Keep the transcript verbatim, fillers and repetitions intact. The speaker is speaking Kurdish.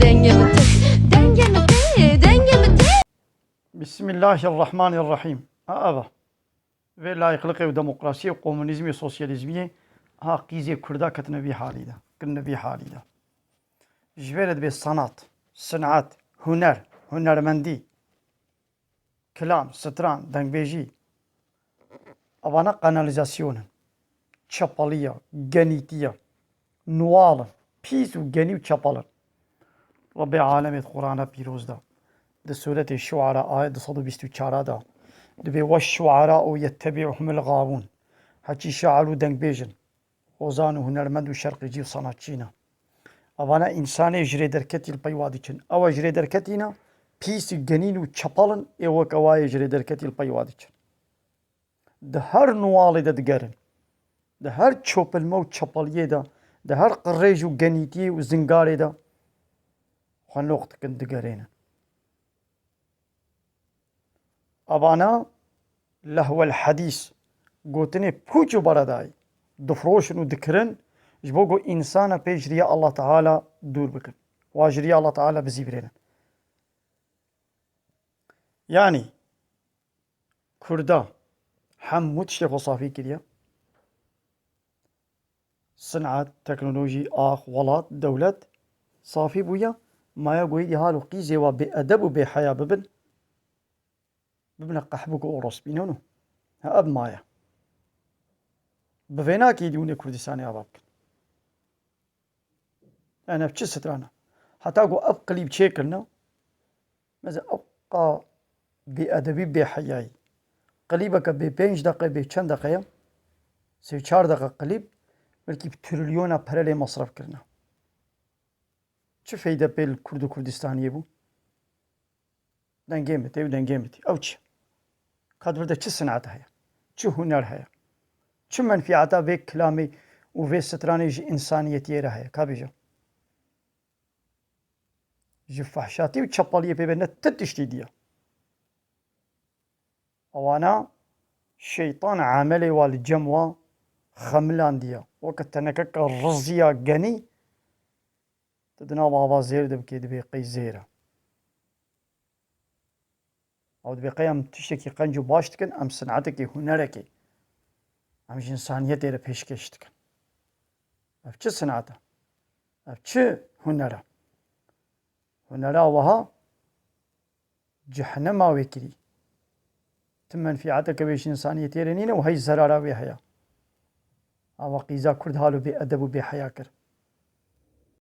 Dengê min tê, dengê min tê, dengê min tê. Bismillahirrahmanirrahîm. A eva. Vê layîqliqê û demokrasiyê û komunîzmê û sosyalîzmiyê ha qîzê Kurda ketine vî halî de, kirine vî halî de. Ji vê re dibê sanat, sinat, huner, hunermendî, kilam, stran, dengbêjî, evana kanalîzasyon in. Çepelî ye, genîtî ye. Nuwal in. Pîs û genî û çepel in. Rebbê alemê di Qur'ana pîroz de, di sûretê Şuara ayet du sed û bîst û çar de, dibê weş şuara û yettebî'uhumul gawûn. Heçî şair û dengbêj in. Hozan û hunermend û şerqîcî û sanatçî ne. Evana însanê ji rê derketî li pey wa diçin. Ewa ji rê derketî ne, pîs û genîn û çepel in, ê weke wa yê ji rê derketî li pey wa diçin. Di her nuwalê de digerin. Di her çopilme û çepeliyê de, di her qirêj û genîtiyê û zingarê de xwe noq dikin, digerênin. Evana lehwel hedîs, gotinê pûç û beredayî, difiroşin û dikirin, ji bo ku însana pê ji riya Allah Teala dûr bikin. Wa ji riya Allah Teala bizîvirênin. Yanî, Kurda hemû tiştê xwe safî kiriye. Sinat, teknolojî, ax, welat, dewlet safî bûye. Maye goyî halo qîzê wa bêedeb û bêheya bibin. Bibine qehbûk û orospî. No, no. Ha, ev maye. Bi vê nakê dî hûn ê Kurdistanê ava bikin. Yani ev çi strana? Heta ku ev klîb çêkirine, mesela ev qa bêedebî, bêheyayî. Klîbeke bê pênc deqe, bê çend deqe ye? Sê çar deqe klîb, belkî bi trilyona pere lê mesref kirine. Çi feyde pê li Kurd û Kurdistaniyê bû? Dengê min tê û dengê min tê. Ew çi? Ka di vir de çi sinat heye? Çi huner heye? Çi menfîata vê kilamê û vê stranê ji însaniyetiyê re heye? Ka bêje. Ji fehşatî û çepaliyê pê ve ne ti tiştî diye. Ewana şeytan emelê wa li cem wa xemilandiye. Weke tenekeke riziya genî, tu di nav ava zêr de bikê, dibê qey zêr e. Ew dibê qey em tiştekî qenc û baş dikin, em sinetekî, hunerekî, em ji însaniyetê re pêşkêş dikin. Ev çi sinet e? Ev çi huner e? Hunera wiha cehenema wê kirî. Ti menfîeteke wê ji însaniyetê re nîne û hey zerara wê heye. Ava qîza Kurd halo bê edeb û bê heya kir.